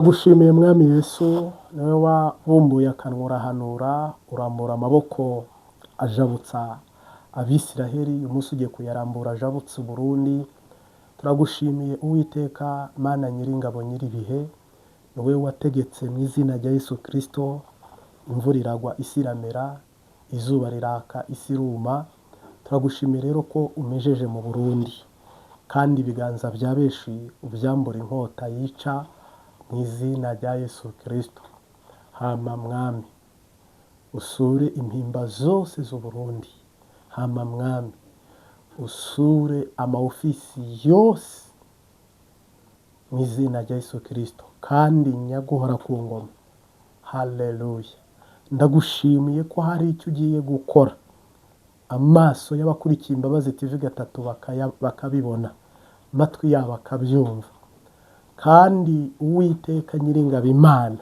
Gushimiye Mwami Yesu, niwe wabumbuye akanwa urahanura, urambura amaboko ajabutsa Abisiraheli, uyu munsi ugiye kuyarambura ajabutse Burundi. Turagushimiye Uwiteka Mana nyiringabo nyiribihe, ni wowe wategetse mu izina rya Yesu Kristo, imvura iragwa isi iramera, izuba riraka isi iruma. Turagushimiye rero ko umejeje mu Burundi, kandi ibiganza bya benshi ubyambura inkota yica mu izina rya Yesu Kristo. Hama Mwami usure impimba zose z'Uburundi, hama Mwami usure amaofisi yose mu izina rya Yesu Kristo, kandi nyaguhora ku ngoma. Haleluya! Ndagushimiye ko hari icyo ugiye gukora, amaso y'abakurikiye Imbabazi TV gatatu bakabibona, amatwi yabo akabyumva. Kandi Uwiteka Nyiringabo Imana,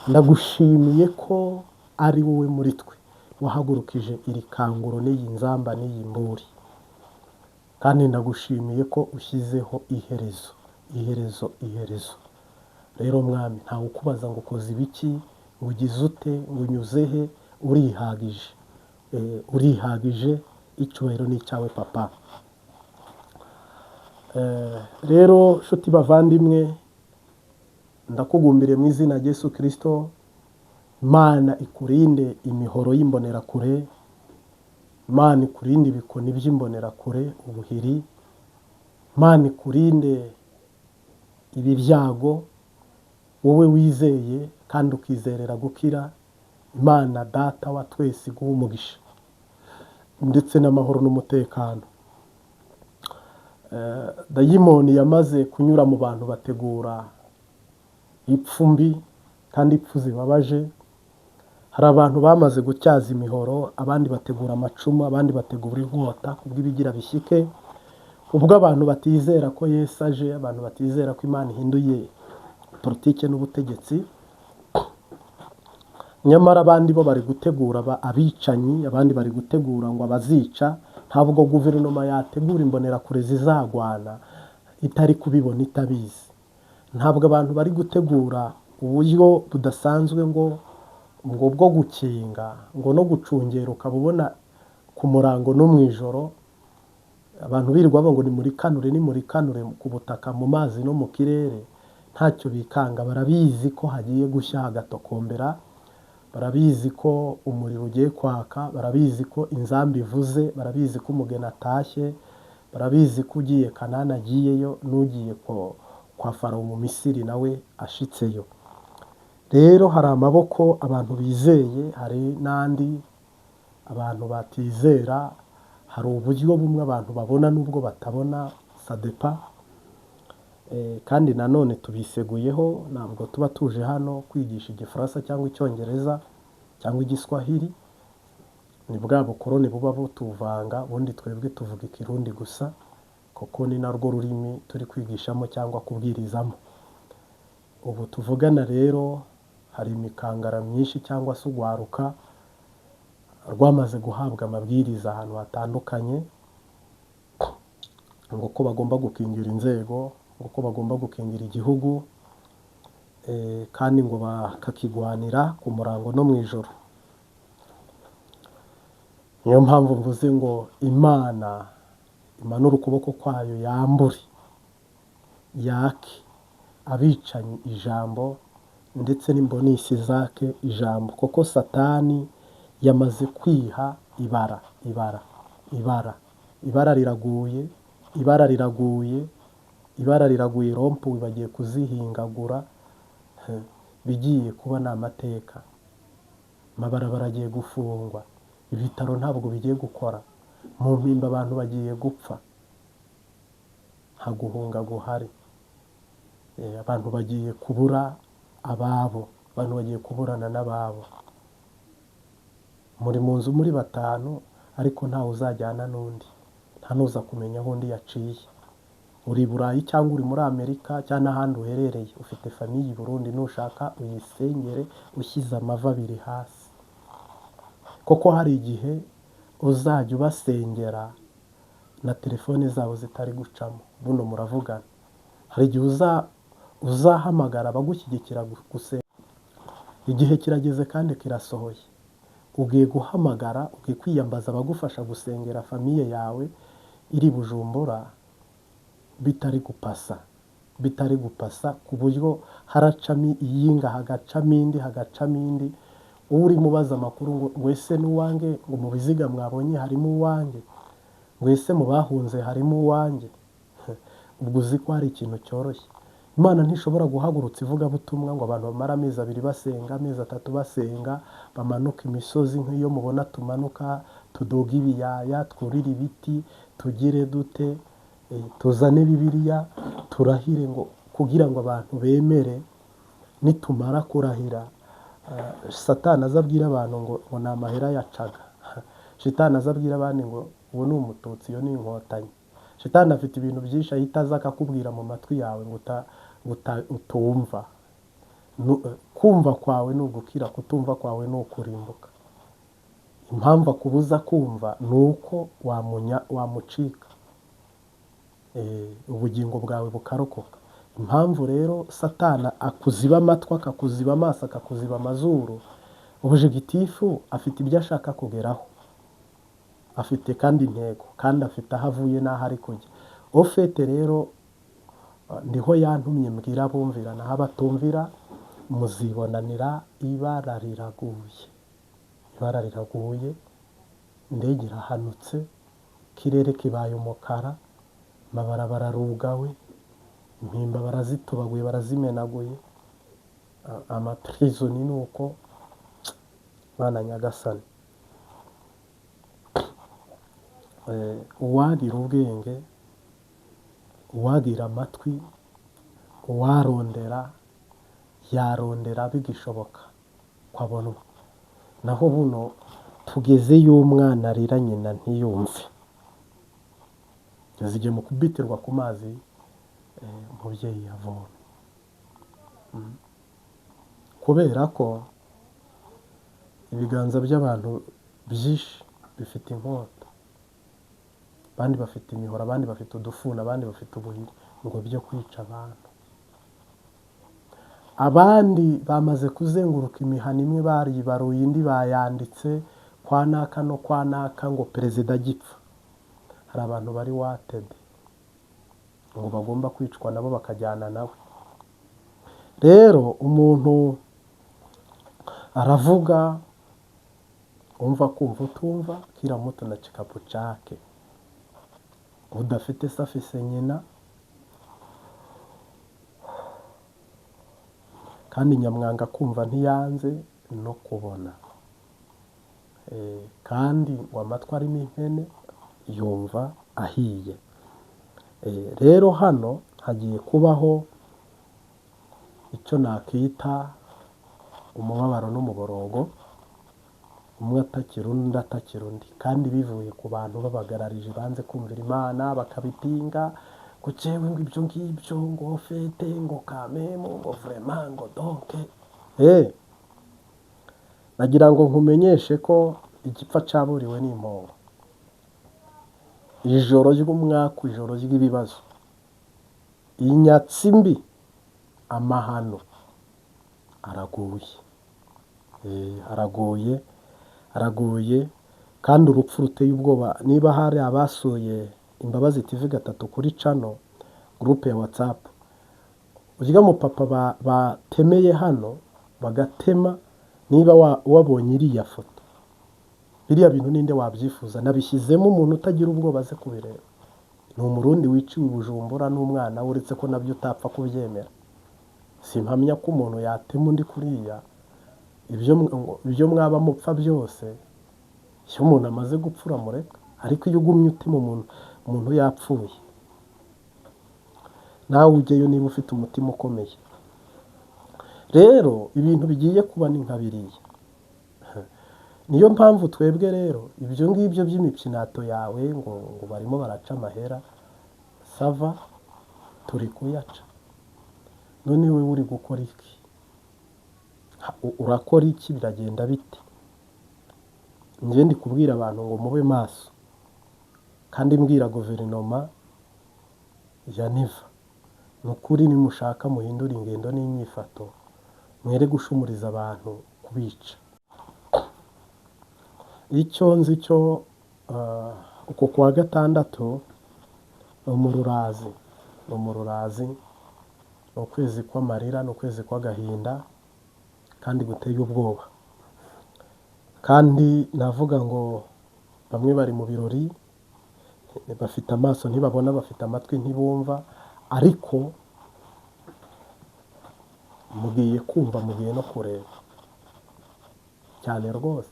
ndagushimiye ko ari wowe muri twe wahagurukije iri kanguro n'iyi nzamba n'iyi mburi, kandi ndagushimiye ko ushyizeho iherezo, iherezo, iherezo. Rero Mwami, ntawe ukubaza ngo ukoze ibiki, ngo ugize ute, ngo unyuze he, urihagije. Urihagije, icyubahiro ni icyawe Papa. Rero nshuti bavandimwe, ndakugumbiriye mu izina rya Yesu Kristo, Imana ikurinde imihoro y'imbonerakure, Imana ikurinde ibikoni by'imbonerakure, ubuhiri, Imana ikurinde ibi byago, wowe wizeye kandi ukizerera gukira. Imana Data wa twese iguhe umugisha ndetse n'amahoro n'umutekano. Dayimoni yamaze kunyura mu bantu bategura ipfu mbi kandi ipfu zibabaje. Hari abantu bamaze gutyaza imihoro, abandi bategura amacumu, abandi bategura inkota kubw'ibigira bishyike. Ubwo abantu batizera ko Yesu aje, abantu batizera ko Imana ihinduye politike n'ubutegetsi, nyamara abandi bo bari gutegura abicanyi, abandi bari gutegura ngo abazica. Ntabwo guverinoma yategura imbonerakure zizagwana itari kubibona, itabizi. Ntabwo abantu bari gutegura uburyo budasanzwe ngo bwo gukinga ngo no gucungera, ukaba ubona ku murango no mu ijoro abantu birirwa bavuga ngo nimurikanure, nimurikanure ku butaka, mu mazi no mu kirere, ntacyo bikanga. Barabizi ko hagiye gushya hagatokombera, barabizi ko umuriro ugiye kwaka, barabizi ko inzamba ivuze, barabizi ko umugeni atashye, barabizi ko ugiye Kanani agiyeyo, n'ugiye kwa Farawo mu Misiri nawe ashitseyo. Rero hari amaboko abantu bizeye, hari n'andi abantu batizera, hari uburyo bumwe abantu babona n'ubwo batabona, ça dépend. Kandi nanone tubiseguyeho, ntabwo tuba tuje hano kwigisha Igifaransa cyangwa Icyongereza cyangwa Igiswahili, ni bwa bukoroni buba butuvanga. Ubundi twebwe tuvuga Ikirundi gusa, kuko ni narwo rurimi turi kwigishamo cyangwa kubwirizamo. Ubu tuvugana rero hari imikangara myinshi cyangwa se ugwaruka rwamaze guhabwa amabwiriza ahantu hatandukanye, ngo ko bagomba gukingira inzego, ngo ko bagomba gukingira igihugu, kandi ngo bakakigwanira ku murango no mu ijoro. Niyo mpamvu mvuze ngo Imana imanure ukuboko kwayo, yambure, yake abicanyi ijambo, ndetse n'imbonisi zake ijambo, kuko Satani yamaze kwiha ibara, ibara, ibara, ibara riraguye, ibara riraguye, ibara riraguye. Rond-point bagiye kuzihingagura, bigiye kuba ni amateka. Amabarabara agiye gufungwa, ibitaro ntabwo bigiye gukora, mu mpimba abantu bagiye gupfa, nta guhunga guhari. Abantu bagiye kubura ababo, abantu bagiye kuburana n'ababo. Muri mu nzu muri batanu, ariko ntawe uzajyana n'undi, nta n'uza kumenya aho undi yaciye. Uri i Burayi cyangwa uri muri Amerika cyangwa n'ahandi uherereye, ufite famille i Burundi, nushaka uyisengere ushyize amavi abiri hasi, kuko hari igihe uzajya ubasengera na telefone zabo zitari gucamo, buno muravugana. Hari igihe Uzahamagara abagushyigikira gusenga. Igihe kirageze kandi kirasohoye. Ugiye guhamagara, ugiye kwiyambaza abagufasha gusengera famille yawe iri Bujumbura, bitari gupasa, bitari gupasa, ku buryo haracamo iyinga, hagacamo indi, hagacamo indi. Urimo ubaza amakuru ngo ese n'uwange, ngo mu biziga mwabonye harimo uwanjye, ngo ese mu bahunze harimo uwanjye. Ubwo uzi ko hari ikintu cyoroshye. Imana ntishobora guhagurutsa ivugabutumwa ngo abantu bamare amezi 2 basenga, amezi 3 basenga, bamanuka imisozi nk'iyo mubona tumanuka, tuduga ibiyaya, twurire ibiti, tugire dute, tuzane Bibiliya, turahire ngo kugira ngo abantu bemere. Nitumara kurahira, Satani azabwira abantu ngo ni amahera yacaga. Shitani azabwira abandi ngo uwo ni umututsi, iyo ni inkotanyi. Shitani afite ibintu byinshi ahita aza akakubwira mu matwi yawe ngo utumva. Kumva kwawe ni ugukira, kutumva kwawe ni ukurimbuka. Impamvu akubuza kumva ni uko wamucika, ubugingo bwawe bukarokoka. Impamvu rero Satana akuziba amatwi, akakuziba amaso, akakuziba amazuru, ubujegitifu afite ibyo ashaka kugeraho, afite kandi intego, kandi afite aho avuye n'aho ari kujya. Ofete rero niho yantumye mbwira abumvira naho abatumvira, muzibonanira. Ibara riraguye, ibara riraguye, indege irahanutse, ikirere kibaye umukara, amabarabara arugawe, impimba barazitobaguye, barazimenaguye, amapirizoni ni uko. Bana Nyagasani, uwagira ubwenge, uwagira amatwi, uwarondera yarondera bigishoboka kwabonwa. Naho buno tugezeyo umwana arira nyina ntiyumve, zigiye mu kubitirwa ku mazi, umubyeyi yavomye. Kubera ko ibiganza by'abantu byinshi bifite inkota, abandi bafite imihoro, abandi bafite udufuni, abandi bafite ubuhiri ngo byo kwica abantu. Abandi bamaze kuzenguruka imihana imwe baribaruye, indi bayanditse kwa naka no kwa naka ngo perezida agipfa. Hari abantu bari wanted ngo bagomba kwicwa nabo bakajyana nawe. Rero umuntu aravuga, umva kumva utumva, kila mtu na kikapu chake. Udafite se afise nyina, kandi nyamwanga kumva ntiyanze no kubona. Kandi ngo amatwi arimo impene yumva ahiye. Rero hano hagiye kubaho icyo nakita umubabaro n'umuborogo, umwe atakira undi, atakira undi, kandi bivuye ku bantu babagararije banze kumvira Imana, bakabipinga ngo jewe ngo ibyo ngibyo ngo fete ngo kamemo ngo vraiment ngo donc. Nagira ngo nkumenyeshe ko igipfa caburiwe n'impongo. Ijoro ry'umwaku, ijoro ry'ibibazo, inyatsi mbi, amahano araguye, araguye, araguye, kandi urupfu ruteye ubwoba. Niba hari abasuye Imbabazi TV 3 kuri channel groupe ya WhatsApp, urya mu papa batemeye hano bagatema, niba wabonye iriya foto, biriya bintu ninde wabyifuza? Nabishyizemo umuntu utagira ubwoba aze kubireba. Ni umurundi wiciwe i Bujumbura n'umwana we, uretse ko nabyo utapfa kubyemera. Simpamya ko umuntu yatema undi kuriya, ibyo mwaba mupfa byose, iyo umuntu amaze gupfa uramureka, ariko iyo ugumye utema umuntu yapfuye, nawe ujyeyo niba ufite umutima ukomeye. Rero ibintu bigiye kuba ni nka biriya. Niyo mpamvu twebwe rero ibyo ngibyo by'imipyinato yawe ngo barimo baraca amahera, sava turi kuyaca. None wowe uri gukora iki? Urakora iki? Biragenda bite? Njye ndi kubwira abantu ngo mube maso, kandi mbwira guverinoma ya Neva Ni ukuri nimushaka muhindure ingendo n'inyifato, mwere gushumuriza abantu kubica. Icyo nzi cyo uko kuwa gatandatu ni umururazi, ni umururazi, ni ukwezi kw'amarira, ni ukwezi kw'agahinda kandi guteye ubwoba. Kandi navuga ngo bamwe bari mu birori, bafite amaso ntibabona, bafite amatwi ntibumva, ariko mugiye kumva, mugiye no kureba cyane rwose,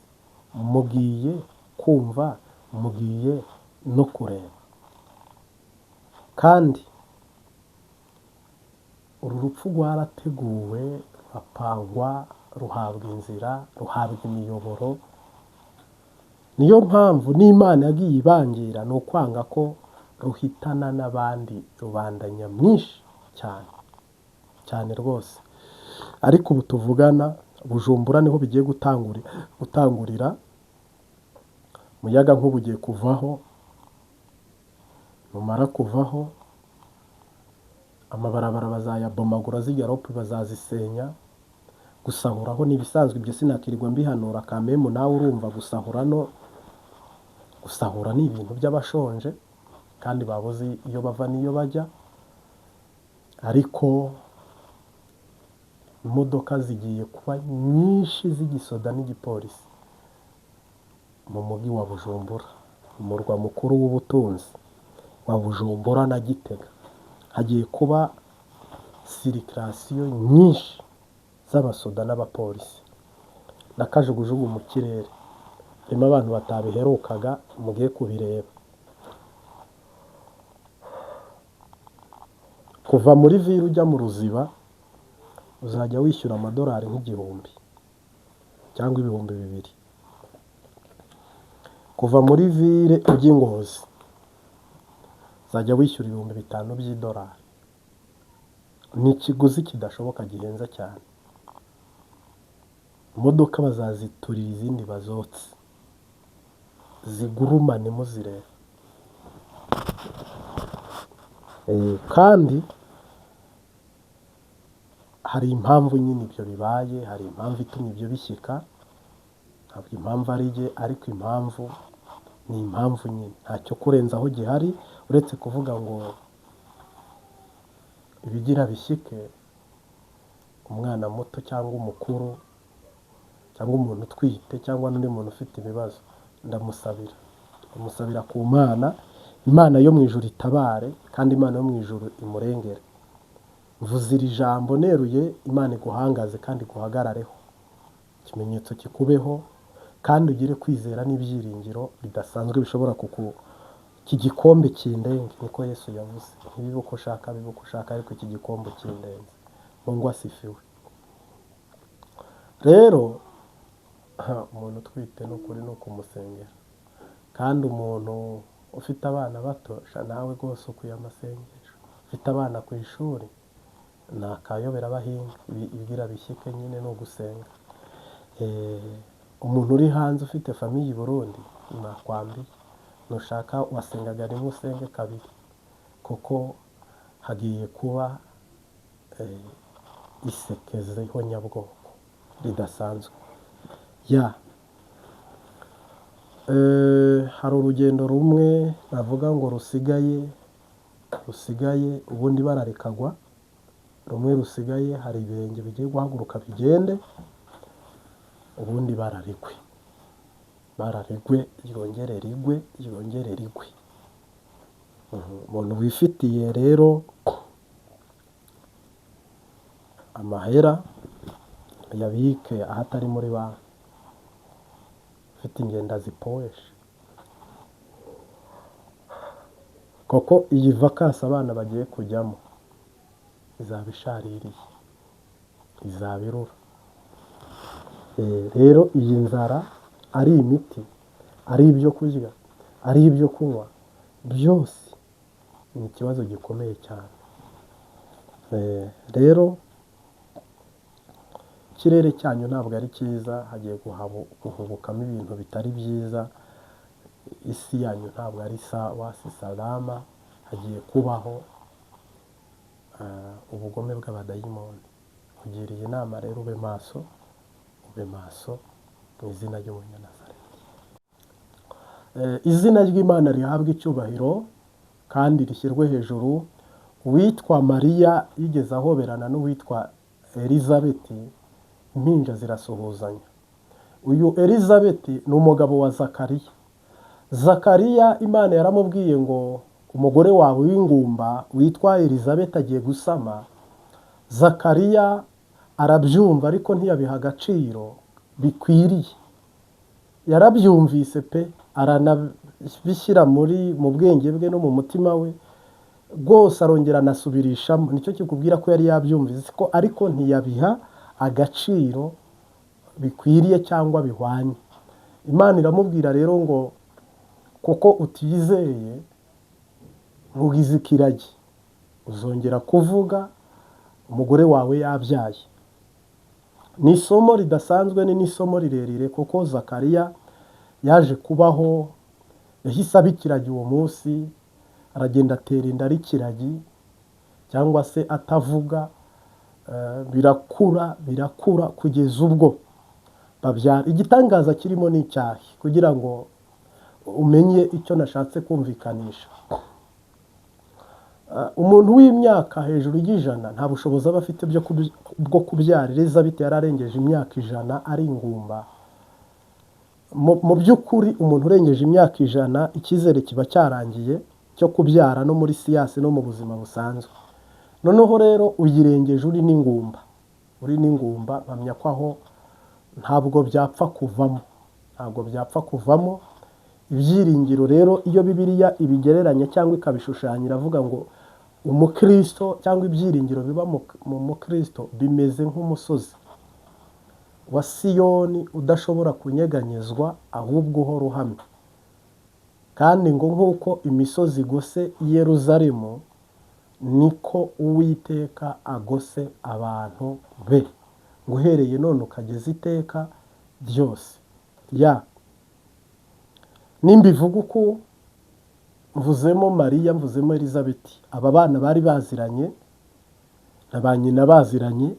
mugiye kumva, mugiye no kureba. Kandi uru rupfu rwarateguwe, rurapangwa, ruhabwa inzira, ruhabwa imiyoboro. Niyo mpamvu n'Imana yagiye ibangira, ni ukwanga ko ruhitana n'abandi rubanda nyamwinshi cyane cyane rwose. Ariko ubu tuvugana Bujumbura niho bigiye gutangurira, umuyaga nk'ubu ugiye kuvaho, numara kuvaho amabarabara bazayabomagura, zirya rope bazazisenya, gusahuraho ni ibisanzwe, ibyo sinakirirwa mbihanura kamemu, nawe urumva gusahura no gusahura ni ibintu by'abashonje kandi babuze iyo bava n'iyo bajya. Ariko imodoka zigiye kuba nyinshi z'igisoda n'igipolisi mu mujyi wa Bujumbura, umurwa mukuru w'ubutunzi wa Bujumbura na Gitega. Hagiye kuba circulation nyinshi z'abasoda n'abapolisi na kajugujugu mu kirere. Harimo abantu batabiherukaga, mugiye kubireba. Kuva muri ville ujya mu Ruziba uzajya wishyura amadolari nk'igihumbi cyangwa 2000. Kuva muri ville ujya i Ngozi uzajya wishyura 5000 by'idolari. Ni ikiguzi kidashoboka, gihenze cyane. Imodoka bazaziturira izindi bazotse, zigurumane muzireba. Kandi hari impamvu nyine ibyo bibaye, hari impamvu itumye ibyo bishyika, ntabwo impamvu ari jye, ariko impamvu ni impamvu nyine, ntacyo kurenzaho gihari uretse kuvuga ngo ibigira bishyike, umwana muto cyangwa umukuru cyangwa umuntu utwite cyangwa n'undi muntu ufite ibibazo, ndamusabira, ndamusabira ku Mana, Imana yo mu ijuru itabare kandi Imana yo mu ijuru imurengere. Mvuze iri jambo neruye, Imana iguhangaze kandi iguhagarareho, ikimenyetso kikubeho kandi ugire kwizera n'ibyiringiro bidasanzwe bishobora kuku iki gikombe kindenge, niko Yesu yavuze, ntibibe uko ushaka, bibe uko ushaka, ariko iki gikombe kindenze. Mungu asifiwe. Rero umuntu utwite ni ukuri ni ukumusengera, kandi umuntu ufite abana bato nawe rwose ukwiye amasengesho. Ufite abana ku ishuri ni akayobera abahinga, ibigira bishyike nyine ni ugusenga. Umuntu uri hanze ufite famille i Burundi nakwambiye, nushaka wasengaga rimwe usenge kabiri, kuko hagiye kuba isekezeho nyabwoko ridasanzwe. Ya hari urugendo rumwe navuga ngo rusigaye, rusigaye ubundi ibara rikagwa, rumwe rusigaye, hari ibirenge bigiye guhaguruka bigende, ubundi ibara rigwe, ibara rigwe, ryongere rigwe, ryongere rigwe. Umuntu wifitiye rero amahera yabike ahatari muri banki, ufite ingendo azipoweshe, kuko iyi vakansi abana bagiye kujyamo izaba ishaririye, izaba irura. Rero iyi nzara ari imiti, ari ibyo kurya, ari ibyo kunywa, byose ni ikibazo gikomeye cyane. Rero ikirere cyanyu ntabwo ari cyiza, hagiye guhubukamo ibintu bitari byiza, isi yanyu ntabwo ari sawa, si salama, hagiye kubaho Ubugome bw'abadayimoni. Nkugiriye inama rero, ube maso, ube maso mu izina ry'Umunyanazareti. Izina ry'Imana rihabwa icyubahiro kandi rishyirwe hejuru. Uwitwa Mariya yigeze ahoberana n'uwitwa Elizabeti, impinja zirasuhuzanya. Uyu Elizabeti ni umugabo wa Zakariya. Zakariya Imana yaramubwiye ngo umugore wawe w'ingumba witwa Elizabeti agiye gusama. Zakariya arabyumva ariko ntiyabiha agaciro bikwiriye. Yarabyumvise pe, aranabishyira mu bwenge bwe no mu mutima we rwose, arongera anasubirishamo. Nicyo kikubwira ko yari yabyumvise ko, ariko ntiyabiha agaciro bikwiriye cyangwa bihwanye. Imana iramubwira rero ngo kuko utizeye, nkugize ikiragi, uzongera kuvuga umugore wawe yabyaye. Ni isomo ridasanzwe, ni n'isomo rirerire, kuko Zakariya yaje kubaho, yahise aba ikiragi uwo munsi, aragenda atera inda ari ikiragi cyangwa se atavuga, birakura birakura kugeza ubwo babyara. Igitangaza kirimo ni icyahi, kugira ngo umenye icyo nashatse kumvikanisha. Umuntu w'imyaka hejuru y'ijana nta bushobozi aba afite bwo kubyara. Elizabeth yari arengeje imyaka 100 ari ingumba. Mu by'ukuri umuntu urengeje imyaka 100 icyizere kiba cyarangiye cyo kubyara, no muri siyansi no mu buzima busanzwe. Noneho rero uyirengeje uri n'ingumba, uri n'ingumba, mpamya ko aho ntabwo byapfa kuvamo, ntabwo byapfa kuvamo. Ibyiringiro rero iyo Bibiliya ibigereranya cyangwa ikabishushanya, iravuga ngo umukristo cyangwa ibyiringiro biba mu mukristo bimeze nk'umusozi wa Siyoni udashobora kunyeganyezwa, ahubwo uhora uhamye. Kandi ngo nk'uko imisozi igose i Yeruzalemu, niko Uwiteka agose abantu be, ngo uhereye none ukageza iteka ryose. Ya nimbivuga uko mvuzemo Mariya, mvuzemo Elizabeti, aba bana bari baziranye na ba nyina baziranye,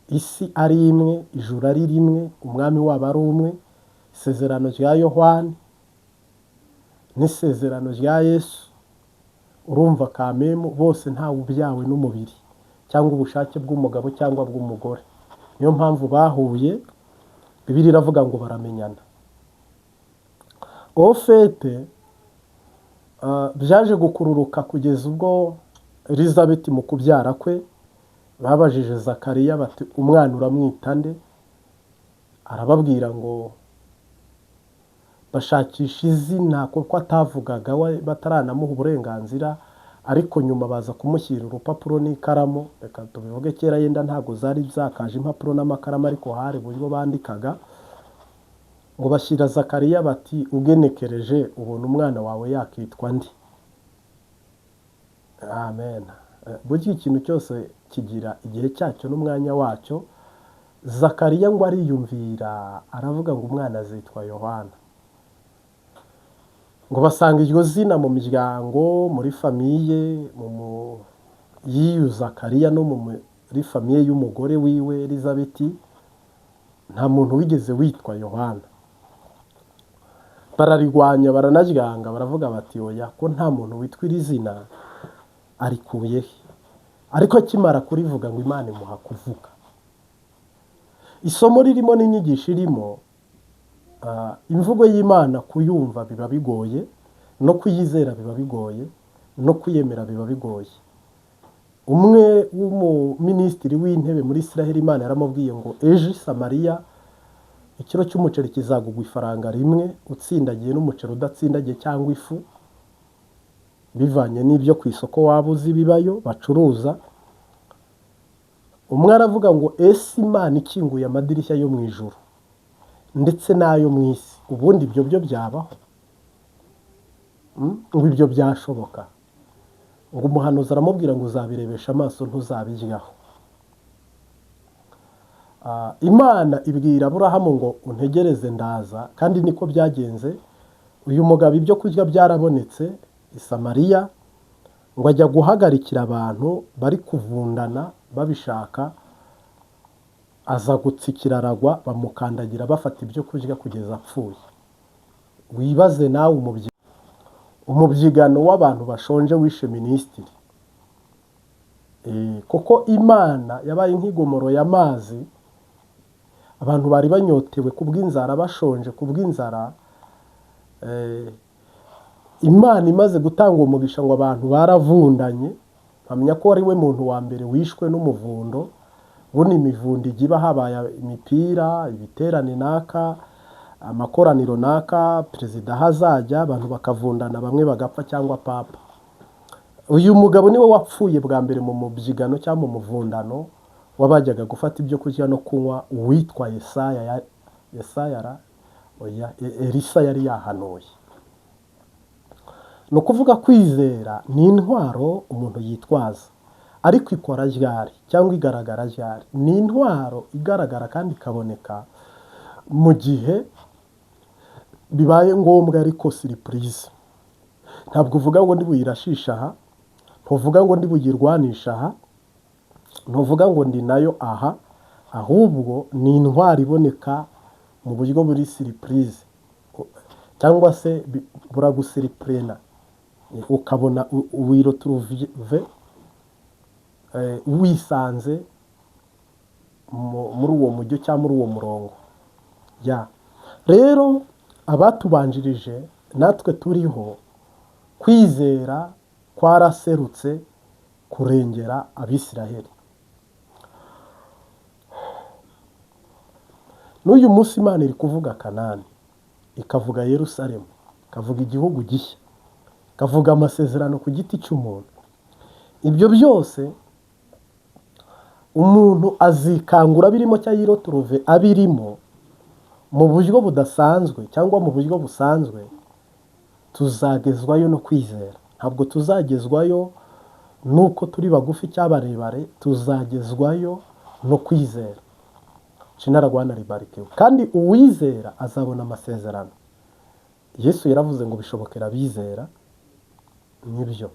isi ari imwe, ijuru ari rimwe, umwami wabo ari umwe, isezerano rya Yohani n'isezerano rya Yesu. Urumva kamemu bose ntawe ubyawe n'umubiri cyangwa ubushake bw'umugabo cyangwa bw'umugore. Niyo mpamvu bahuye, Bibiliya iravuga ngo baramenyana. Au fait, byaje gukururuka kugeza ubwo Elizabeth mu kubyara kwe babajije Zakariya bati umwana uramwita nde? Arababwira ngo bashakisha izina kuko atavugaga we, bataranamuha uburenganzira, ariko nyuma baza kumushyira urupapuro n'ikaramu. Reka tubivuge, kera yenda ntabwo zari zakaje impapuro n'amakaramu, ariko hari uburyo bandikaga. Ngo bashyira Zakariya bati ugenekereje ubona umwana wawe yakitwa ndi? Amen. Burya ikintu cyose kigira igihe cyacyo n'umwanya wacyo. Zakariya ngo ariyumvira, aravuga ngo umwana azitwa Yohana. Ngo basanga iryo zina mu miryango, muri famille y'iyu Zakariya no muri famille y'umugore wiwe Elizabeti, nta muntu wigeze witwa Yohana. Bararigwanya, baranaryanga, baravuga bati oya, ko nta muntu witwa iri zina, arikuye he? Ariko akimara kurivuga ngo Imana imuha kuvuga. Isomo ririmo n'inyigisho irimo, imvugo y'Imana kuyumva biba bigoye, no kuyizera biba bigoye, no kuyemera biba bigoye. Umwe w'umuminisitiri w'intebe muri Israel, Imana yaramubwiye ngo ejo i Samariya ikiro cy'umuceri kizagugwa ifaranga rimwe, utsindagiye n'umuceri udatsindagiye cyangwa ifu, bivanye n'ibyo ku isoko waba uzi bibayo bacuruza. Umwe aravuga ngo ese Imana ikinguye amadirishya yo mu ijuru ndetse n'ayo mu isi, ubundi ibyo byo byabaho? Ngo ibyo byashoboka? Ngo umuhanuzi aramubwira ngo uzabirebesha amaso, ntuzabiryaho. Imana ibwira Aburahamu ngo untegereze ndaza, kandi niko byagenze. Uyu mugabo ibyo kurya byarabonetse i Samariya. Ngo ajya guhagarikira abantu bari kuvundana babishaka, aza gutsikira aragwa, bamukandagira bafata ibyo kurya kugeza apfuye. Wibaze nawe umubyigano w'abantu bashonje wishe minisitiri. Kuko Imana yabaye nk'igomoro y'amazi, abantu bari banyotewe kubw'inzara, bashonje kubw'inzara. Imana imaze gutanga uwo mugisha ngo abantu baravundanye, mpamya ko ari we muntu wa mbere wishwe n'umuvundo. Buno imivundo ijya iba, habaye imipira, ibiterane naka, amakoraniro naka, perezida aho azajya, abantu bakavundana, bamwe bagapfa, cyangwa papa. Uyu mugabo niwe wapfuye bwa mbere mu mubyigano cyangwa mu muvundano w'abajyaga gufata ibyo kurya no kunywa, uwitwa Yesaya Yesaya ra oya, Elisa yari yahanuye. Ni ukuvuga kwizera ni intwaro umuntu yitwaza, ariko ikora ryari cyangwa igaragara ryari? Ni intwaro igaragara kandi ikaboneka mu gihe bibaye ngombwa, ariko surprise. Ntabwo uvuga ngo ndi buyirashishe aha, ntuvuga ngo ndi buyirwanishe aha, ntuvuga ngo ndi nayo aha, ahubwo ni intwaro iboneka mu buryo buri surprise, cyangwa se buragusiripurena, ukabona wiroturuve wisanze muri uwo mujyo cyangwa muri uwo murongo. Ya rero abatubanjirije natwe turiho, kwizera kwaraserutse kurengera Abisiraheli. N'uyu munsi Imana iri kuvuga Kanani, ikavuga Yerusalemu, ikavuga igihugu gishya, ikavuga amasezerano ku giti cy'umuntu. Ibyo byose umuntu azikangura birimo cyangwa yiroturuve abirimo mu buryo budasanzwe cyangwa mu buryo busanzwe. Tuzagezwayo no kwizera. Ntabwo tuzagezwayo nuko turi bagufi cyangwa barebare, tuzagezwayo no kwizera. Jina la Bwana libarikiwe. Kandi uwizera azabona amasezerano. Yesu yaravuze ngo bishobokera abizera, nibyo.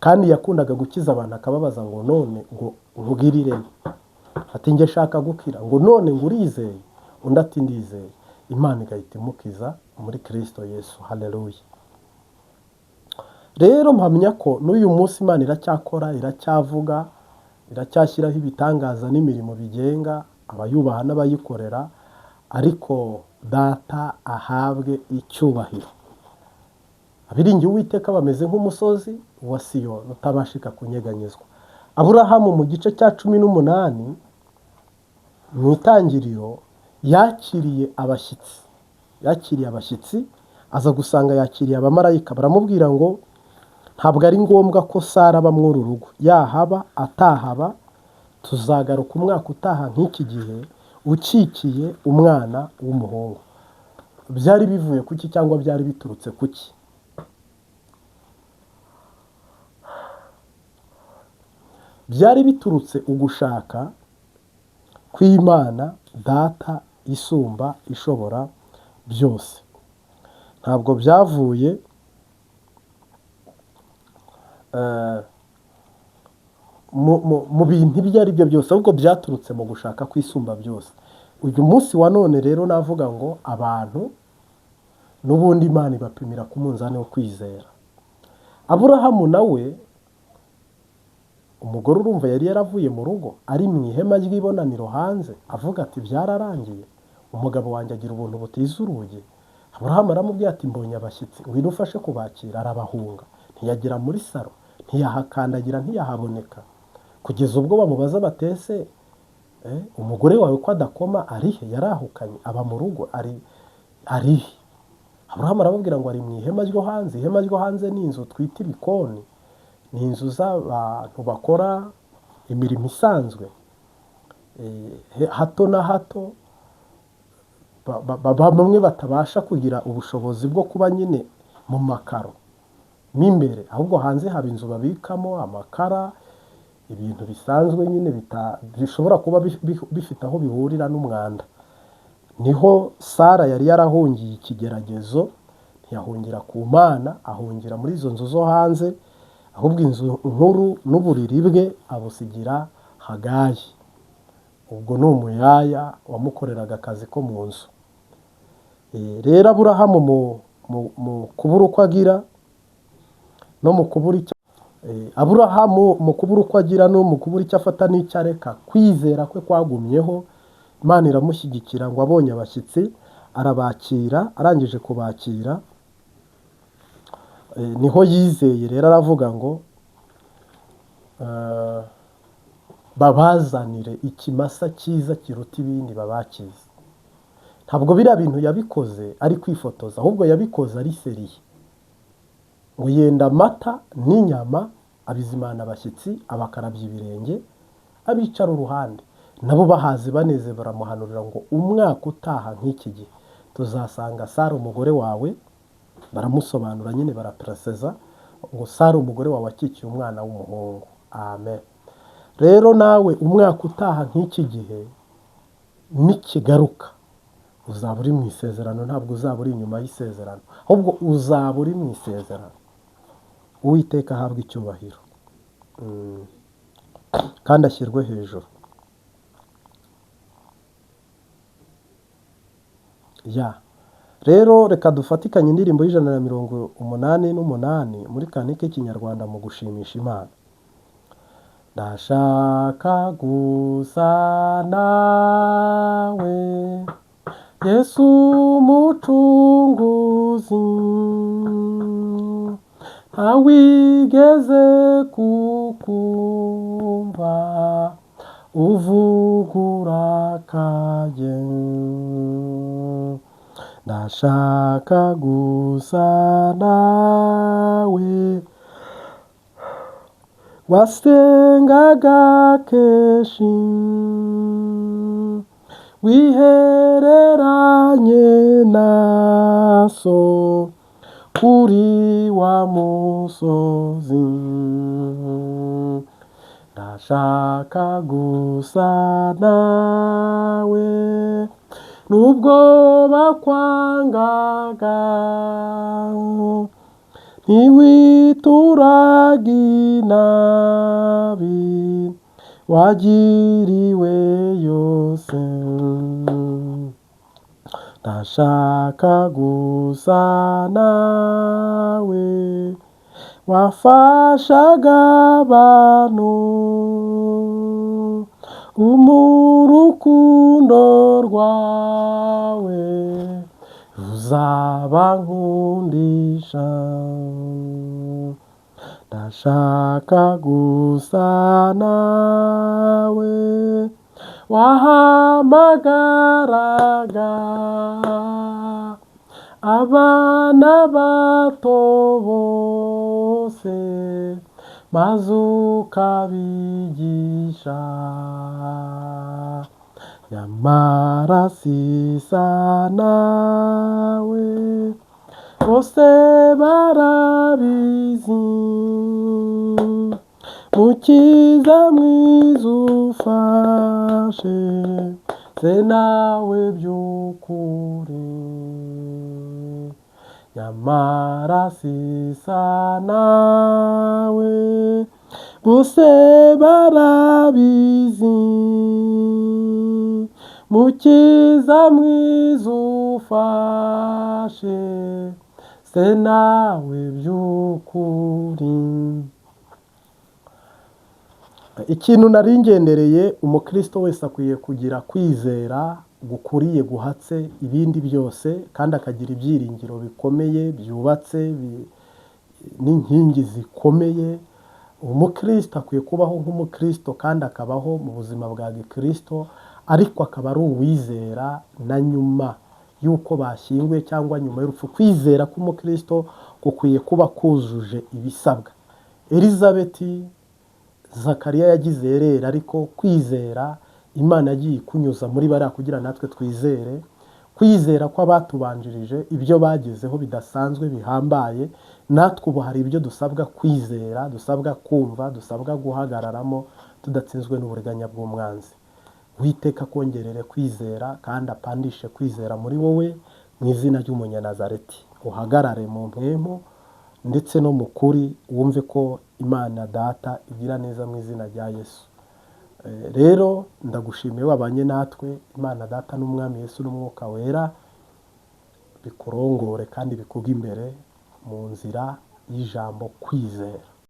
Kandi yakundaga gukiza abantu, akababaza ngo none ngo nkugirire, ati njye shaka gukira, ngo none ngo urizeye? Undi ati ndizeye. Imana igahita imukiza muri Kristo Yesu. Haleluya! Rero mpamya ko n'uyu munsi Imana iracyakora, iracyavuga, iracyashyiraho ibitangaza n'imirimo bigenga abayubaha n'abayikorera, ariko Data ahabwe icyubahiro. Abiringiye Uwiteka bameze nk'umusozi wa Siyoni utabashika kunyeganyezwa. Aburahamu mu gice cya 18 mu Itangiriro yakiriye abashyitsi, yakiriye abashyitsi, aza gusanga yakiriye abamarayika. Baramubwira ngo ntabwo ari ngombwa ko Sara aba muri uru rugo, yahaba atahaba, tuzagaruka umwaka utaha nk'iki gihe ukikiye umwana w'umuhungu. Byari bivuye kuki cyangwa byari biturutse kuki? Byari biturutse ugushaka kw'Imana Data isumba ishobora byose. Ntabwo byavuye mu bintu ibyo ari byo byose, ahubwo byaturutse mu gushaka kw'isumba byose. Uyu munsi wa none rero navuga ngo abantu n'ubundi Imana ibapimira ku munzani wo kwizera. Aburahamu nawe, umugore urumva yari yaravuye mu rugo ari mu ihema ry'ibonaniro hanze, avuga ati byararangiye, umugabo wanjye agira ubuntu butiza urugi. Aburahamu aramubwira ati mbonye abashyitsi, ngwino ufashe kubakira. Arabahunga, ntiyagera muri saro, ntiyahakandagira, ntiyahaboneka, kugeza ubwo bamubaza batese umugore wawe ko adakoma arihe? Yarahukanye, aba mu rugo, arihe? Aburahamu arababwira ngo ari mu ihema ryo hanze. Ihema ryo hanze ni inzu twita ibikoni, ni inzu z'abantu bakora imirimo isanzwe, hato na hato, bamwe batabasha kugira ubushobozi bwo kuba nyine mu makaro mo imbere, ahubwo hanze haba inzu babikamo amakara, ibintu bisanzwe nyine bishobora kuba bifite aho bihurira n'umwanda. Niho Sara yari yarahungiye ikigeragezo, ntiyahungira ku Mana, ahungira muri izo nzu zo hanze. Ahubwo inzu nkuru n'uburiri bwe abusigira Hagayi. Ubwo ni umuyaya wamukoreraga akazi ko mu nzu. Rero Aburahamu mu kubura uko agira no mu kubura icyo, Aburahamu mu kubura uko agira no mu kubura icyo afata n'icyo areka, kwizera kwe kwagumyeho. Imana iramushyigikira ngo abonye abashyitsi arabakira, arangije kubakira, niho yizeye rero aravuga ngo babazanire ikimasa cyiza kiruta ibindi babakize. Ntabwo biriya bintu yabikoze ari kwifotoza, ahubwo yabikoze ari sérieux. Ngo yenda amata n'inyama abizimana abashyitsi, abakarabya ibirenge, abicara uruhande, nabo bahaze baneze, baramuhanurira ngo umwaka utaha nk'iki gihe tuzasanga Sara umugore wawe. Baramusobanura nyine, barapereseza ngo Sara umugore wawe akikiye umwana w'umuhungu. Amen. Rero nawe umwaka utaha nk'iki gihe nikigaruka, uzaba uri mu isezerano. Ntabwo uzaba uri inyuma y'isezerano, ahubwo uzaba uri mu isezerano. Uwiteka ahabwa icyubahiro kandi ashyirwe hejuru. Ya rero reka dufatikanye indirimbo y'188 muri kanike y'ikinyarwanda mu gushimisha Imana. Ndashaka gusa nawe, Yesu Umucunguzi, ntawigeze kukumva uvuga urakaye. Ndashaka gusa nawe, wasengaga kenshi, wihereranye na so kuri wa musozi. Ndashaka gusa nawe, nubwo bakwangaga, ntiwituraga inabi wagiriwe yose. Ndashaka gusa nawe, wafashaga abantu urukundo rwawe ruzabankundisha. Ndashaka gusa nawe, wahamagaraga abana bato bose, maze ukabigisha. Nyamara sisa nawe, bose barabizi. Mukiza mwiza ufashe se nawe by'ukuri. Nyamara sisa nawe, bose barabizi. Mukiza mwiza ufashe se nawe by'ukuri. Ikintu nari ngendereye, umukristo wese akwiye kugira kwizera gukuriye guhatse ibindi byose, kandi akagira ibyiringiro bikomeye byubatse n'inkingi zikomeye. Umukristo akwiye kubaho nk'umukristo kandi akabaho mu buzima bwa gikristo, ariko akaba ari uwizera na nyuma y'uko bashyinguye cyangwa nyuma y'urupfu. Kwizera k'umukristo gukwiye kuba kujuje ibisabwa. Elizabeti, Zakariya yagize erera, ariko kwizera Imana yagiye ikunyuza muri bariya kugira natwe twizere. Kwizera kw'abatubanjirije, ibyo bagezeho bidasanzwe bihambaye, natwe ubu hari ibyo dusabwa kwizera, dusabwa kumva, dusabwa guhagararamo tudatsinzwe n'uburiganya bw'umwanzi. Uwiteka akongerere kwizera kandi apandishe kwizera muri wowe mu izina ry'Umunyanazareti. Uhagarare mu mpemu. ndetse no mu kuri, wumve ko Imana Data igira neza mu izina rya Yesu. Rero ndagushimiye wabanye natwe. Imana Data n'Umwami Yesu n'Umwuka Wera bikurongore kandi bikuge imbere mu nzira y'ijambo kwizera.